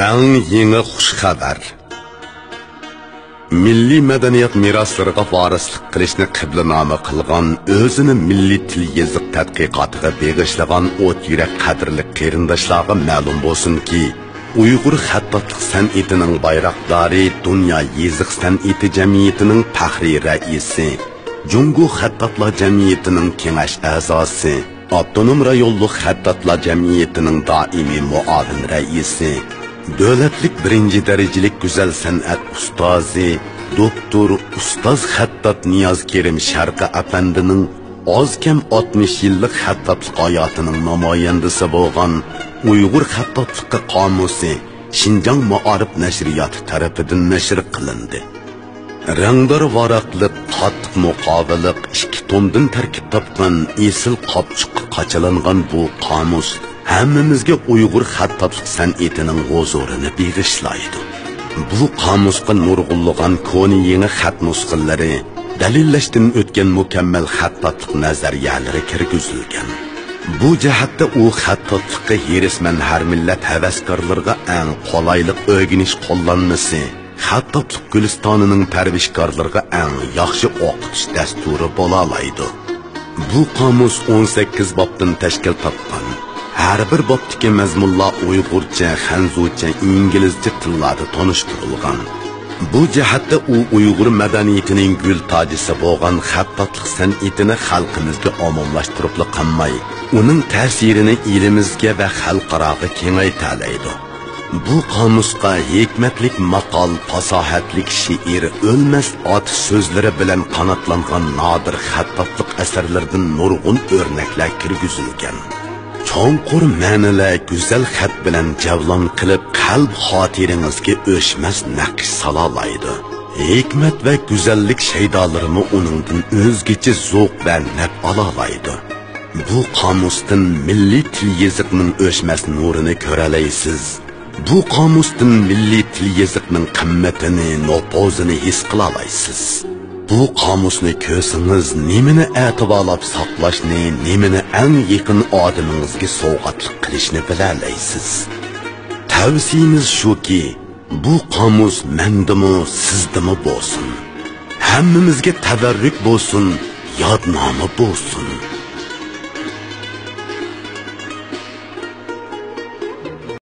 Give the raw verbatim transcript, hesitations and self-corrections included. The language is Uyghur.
ئەڭ يېڭى خۇش خەۋەر. مىللىي مەدەنىيەت مىراسلىرىغا ۋارىسلىق قىلىشنى قىبلىنامە قىلغان، ئۆزىنى مىللىي تىل يېزىق تەتقىقاتىغا بېغىشلىغان ئوت يۈرەك قەدىرلىك قېرىنداشلارغا مەلۇم بولسۇنكى، ئۇيغۇر خەتتاتلىق سەنئىتىنىڭ بايراقدارى، دۇنيا يېزىق سەنئىتى جەمئىيىتىنىڭ پەخرىي رەئىسى، جۇڭگو خەتتاتلار جەمئىيىتىنىڭ كېڭەش ئەزاسى، ئاپتونوم رايونلۇق خەتتاتلار جەمئىيىتىنىڭ دائىمىي مۇئاۋىن رەئىسى، دۆلەتلىك بىرىنچى دەرىجىلىك گۈزەل سەنئەت ئۇستازى، دوكتور، ئۇستاز خەتتات نىياز كېرىم شەرقى ئەپەندىنىڭ ئاز-كەم ئاتمىش يىللىق خەتتاتلىق ھاياتىنىڭ نامايەندىسى بولغان ئۇيغۇر خەتتاتلىقى قامۇسى شىنجاڭ مائارىپ نەشرىياتى تەرىپىدىن نەشر قىلىندى. رەڭدار ۋاراقلىق، قاتتىق مۇقاۋىلىق، ئىككى تومدىن تەركىب تاپقان ئېسىل قاپچۇققا قاچىلانغان بۇ قامۇس ھەممىمىزگە ئۇيغۇر خەتتاتلىق سەنئىتىنىڭ ھۇزۇرىنى بېغىشلايدۇ. بۇ قامۇسقا نۇرغۇنلىغان كونا يېڭى خەت نۇسخىلىرى، دەلىللەشتىن ئۆتكەن مۇكەممەل خەتتاتلىق نەزەرىيەلىرى كىرگۈزۈلگەن. بۇ جەھەتتە ئۇ خەتتاتلىققا ھېرىسمەن ھەر مىللەت ھەۋەسكارلىرىغا ئەڭ قولايلىق ئۆگىنىش قوللانمىسى، خەتتاتلىق گۈلىستانىنىڭ پەرۋىشكارلىرىغا ئەڭ ياخشى ئوقۇتۇش دەستۇرى بولالايدۇ. بۇ قامۇس ئون سەككىز بابتىن تەشكىل تاپقان. ھەر بىر بابتىكى مەزمۇنلار ئۇيغۇرچە، خەنزۇچە، ئىنگلىزچە تىللاردا تونۇشتۇرۇلغان. بۇ جەھەتتە ئۇ ئۇيغۇر مەدەنىيىتىنىڭ گۈل تاجىسى بولغان خەتتاتلىق سەنئىتىنى خەلقىمىزگە ئومۇملاشتۇرۇپلا قالماي، ئۇنىڭ تەسىرىنى ئېلىمىزگە ۋە خەلقئاراغا كېڭەيتەلەيدۇ. بۇ قامۇسقا ھېكمەتلىك ماقال، پاساھەتلىك شېئىر، ئۆلمەس ئات سۆزلىرى بىلەن قاناتلانغان نادىر خەتتاتلىق ئەسەرلىرىدىن نۇرغۇن ئۆرنەكلەر كىرگۈزۈلگەن. چوڭقۇر مەنىلەر گۈزەل خەت بىلەن جەۋلان قىلىپ، قەلب خاتىرىڭىزگە ئۆچمەس نەقىش سالالايدۇ. ھېكمەت ۋە گۈزەللىك شەيدالىرىمۇ ئۇنىڭدىن ئۆزگىچە زوق ۋە نەپ ئالالايدۇ. بۇ قامۇستىن مىللىي تىل يېزىقنىڭ ئۆچمەس نۇرىنى كۆرەلەيسىز. بۇ قامۇستىن مىللىي تىل يېزىقنىڭ قىممىتىنى، نوپۇزىنى ھېس قىلالايسىز. بۇ قامۇسنى كۆرسىڭىز، نېمىنى ئەتىۋارلاپ ساقلاشنى، نېمىنى ئەڭ يېقىن ئادىمىڭىزگە سوۋغاتلىق قىلىشنى بىلەلەيسىز. تەۋسىيىمىز شۇكى، بۇ قامۇس مەندىمۇ، سىزدىمۇ بولسۇن. ھەممىمىزگە تەۋەررۈك بولسۇن، يادنامە بولسۇن.